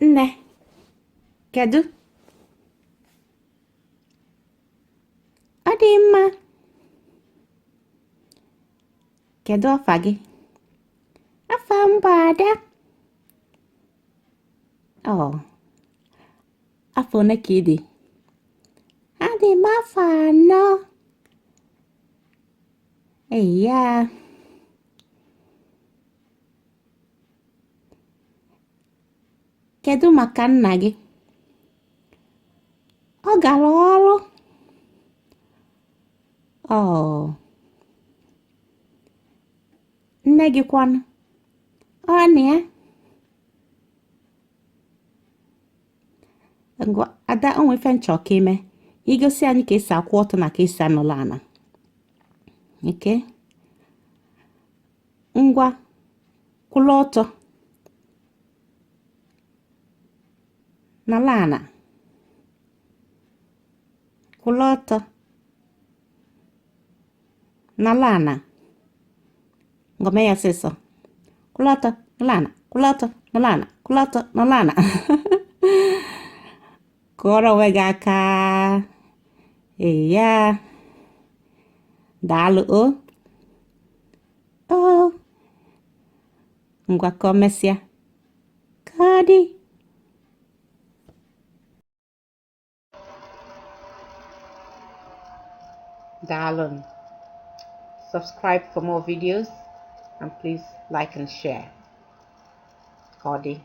Nne, kedu? Ọ dị mma. Kedu afa gị? Afa m bụ Ada. Ọ afọ one ka ị dị? Adị m afọ 4. Eya. Kedu maka nna gị? Ọ gara ọrụ. Ọ nne gị kwanụ? Ọ nọ ya? Ngwa Ada, o nwe ife m chọ ka i mee. I gosi anyị ka esi akwụ ọtọ na ka esi anọlụ ana. Okay? Ngwa, kwụlụ ọtọ. Nọlụ ana. Kwụlụ ọtọ. Nọlụ ana. Ngwa mee ya ọsịsọ. Kwụlụ ọtọ, nọlụ ana, kwụlụ ọtọ, nọlụ ana, kwụlụ ọtọ, nọlụ ana. Kụọrọ onwe gị aka. Eya. Daalụ o. O. Ngwa ka o mesịa. Ka ọ dị. Daalụ. Subscribe for more videos and please like and share. Ka ọ dị.